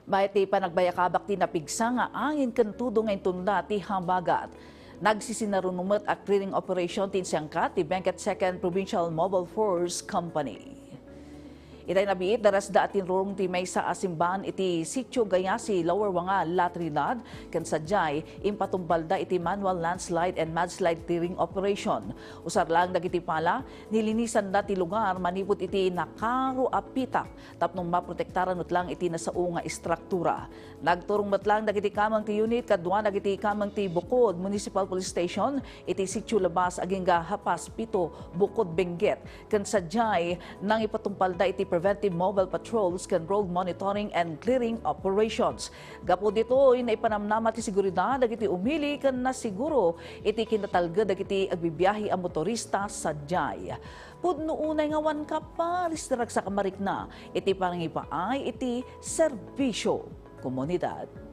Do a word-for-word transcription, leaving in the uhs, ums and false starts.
Mayat ti panagbayakabak ti napigsa nga angin ken tudo nga intunda ti habagat. Nagsisinarunong met a clearing operation ti insiangkat ti Benguet Second Provincial Mobile Force Company. Itay nabiit, darasda a tinrurong ti maysa a simbahan iti Sitio Gayasi, Lower Wanga, La Trinidad, ken sadiay, impatumpalda iti manual landslide and mudslide clearing operation. Usar laeng dagiti pala, nilinisanda ti lugar manipud iti nakaro a pitak tapno maprotektaran met laeng iti nasao nga istruktura. Nagturong met laeng dagiti kameng ti unit kadua dagiti kameng ti Bukod Municipal Police Station iti Sitio Labas agingga Hapas Pito, Bukod, Benguet, ken sadiay nangipatumpalda iti preventive mobile patrols ken road monitoring and clearing operations. Gapu ditoy, naipanamnama ti seguridad dagiti umili ken nasiguro iti kinatalged dagiti agbibiahe a motorista sadiay. Pudno unay nga awan kaparis ti ragsak a marikna iti pangipaay iti serbisio komunidad.